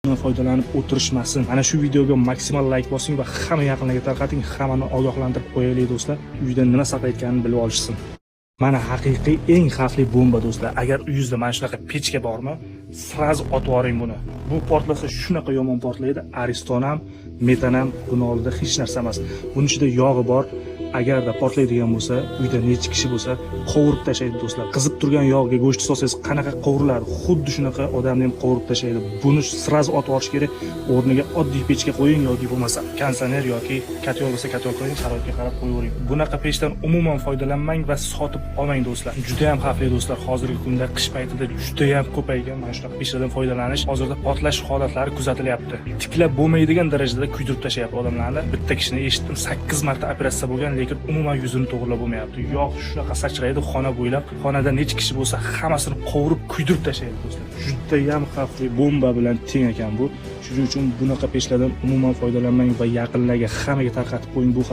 Foydalanib o'tirishmasin. Mana shu videoga maksimal layk bosing va hamma yaqinlarga tarqating, hammani ogohlantirib qo'yaylik, do'stlar. Uyda nima saqlayotganini bilib olishsin. Mana haqiqiy eng xavfli bomba, do'stlar. Agar uyingizda mana shunaqa pechka bormi, сразу otib yuboring buni. Bu portlasa, shunaqa yomon portlaydi. Ariston ham, metan ham buni oldida hech narsa emas. Buni ichida yog'i bor. Agarda portlaydigan bo'lsa, uyda necha kishi bo'lsa, qovurib tashlaydi, do'stlar. Qizib turgan yog'ga go'sht solsangiz, qanaqa qovuriladi? Xuddi shunaqa odamni ham qovurib tashlaydi. Buni сразу otib yuborish kerak. O'rniga oddiy pechka qo'ying yoki bo'lmasa konditsioner yoki котёл bo'lsa, котёл qo'ying, sharoitga qarab qo'yavering. Bunaqa pechdan umuman foydalanmang va sotib olmang, do'stlar. Juda ham xavfli, do'stlar. Hozirgi kunda qish paytida juda ham ko'paygan mana shunaqa pechlardan foydalanish. Hozirda portlash holatlari kuzatilyapti. Tiklab bo'lmaydigan darajada kuydirib tashlayapti odamlarni. Bitta kishini eshitdim, 8 marta operatsiya bo'lgan, lekin umuman yuzini to'g'irlab bo'lmayapti. Yog' shunaqa sachraydi xona bo'ylab. Xonada necha kishi bo'lsa, hammasini qovurib, kuydirib tashlaydi, do'stlar. Juda ham xavfli, bomba bilan teng ekan bu. Shuning uchun bunaqa pechlardan umuman foydalanmang va yaqinlarga, hammaga tarqatib qo'ying bu.